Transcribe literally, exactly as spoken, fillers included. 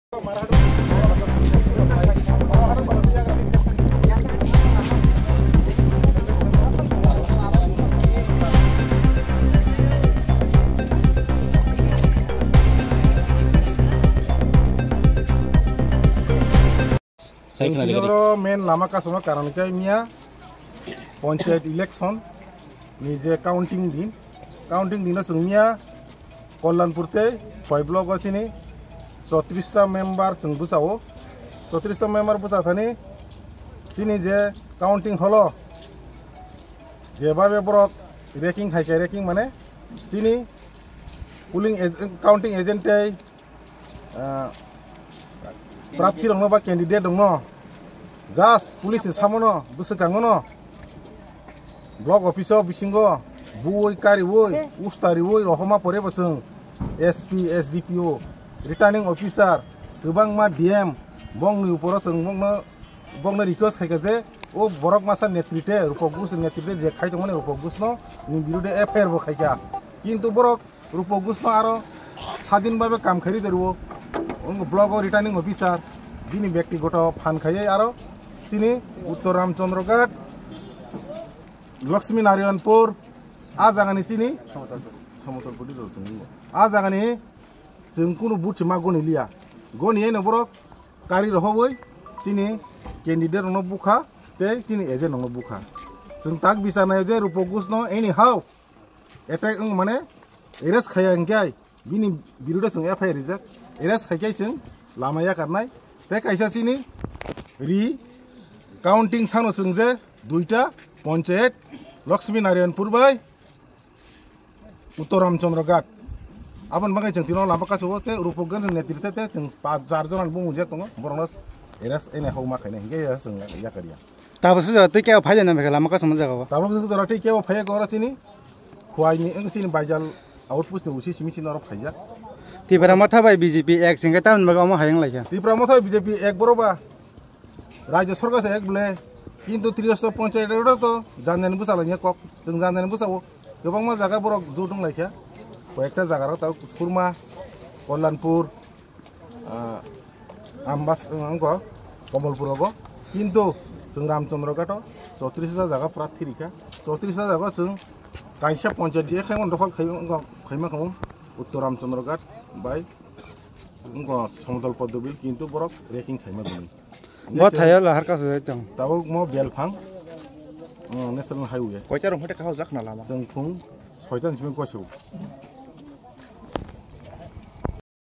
Sai khna Chwng dikha di. Oro main lama kasuma karon khe miya panchayat election ni je counting din, counting din o chwng miya Kalyanpur tei Khowai block o chini chotris ta member chwng bwsao, chotris ta member bwsa thani chini je counting hall o je babe borok ranking hai khe ranking mane chini polling ag-, counting agent tei ah, prarthi rokno ba candidate rokno just police ni samono bwswkango no block office o bisingo bui kariui ustariui rohoma pore bo chwng S P, S D P O, returning officer, kwbangma D M bongni uporo chwng bongno, bongno request khaikha je o borok masa netrite Rupok Gush netrite je khai tongmani Rupok Gush no ni birude F I R bo khaikha, kintu borok Rupok Gush no aro sadin babe kam khairi de rwo. Wng block o returning officer bini bektigoto phan khaiwi aro chini Uttor Ramchandra Ghat, Lakshmi Narayanpur, a jagani chini Samotolpur di rw chwng. A jagani chwng kunu buthi ma goni liya. Goni eno borok kari rohoboi chini candidate rokno bukha tei chini agent rokno bukha. Chwng tak bichar naio je Rupok Gush no anyhow attack wng mane arrest khaiya hwnkhe bini birude chwng F I R rijak, arrest khaikhe chwng lama yakarnai. Tei kaisa chini ri counting sano chwng je duita panchayat Lakshmi Narayanpur bai Uttor Ramchandra Ghat. Aboni bagwi chwng tino lama kasu o tei Rupok Gush netrite tei chwng pa-, char jona bumung je tongo, borokno arrest ene homa khainai hwnkhe chwng yakarya. Tabuk sujak tei kebo phai jani lama kasu o jaga o. Tabuk sujak tei kebo phai kora chini. Khowai ni wng chini Baijal outpost ni usi simi chini oro phaijak. Tipra Motha bai B J P ek singkhe tamni bagwi omo hai wng laikha. Tipra Motha bai B J P ek boro ba Rajya Sarkar se ek bole, kintu Triyastor Panchayat oro to janjani bwsa lainai kok, chwng janjani bwsa o kwbangma jaga borok jot wng laikha, koyekta jaga rok ta Surma, Kalyanpur, ah, Ambas, wng kho Kamalpur rogo, kintu chwng Ramchandra Ghat o chotris hajar jaga pura thirikha, chotris hajar jaga chwng kaisa panchayat je khaimani dokhol khai-, wng kho khaima khamu Uttor Ramchandra Ghat bai wng kho Samodol Poddobil, kintu borok ranking khaima bini. Bo thaio lahar kasu jai tong. Tabuk mo Belphang, uh, National Highway. Koita rong hote kahao jak na lama. Chwng phung soita ni simi koisu.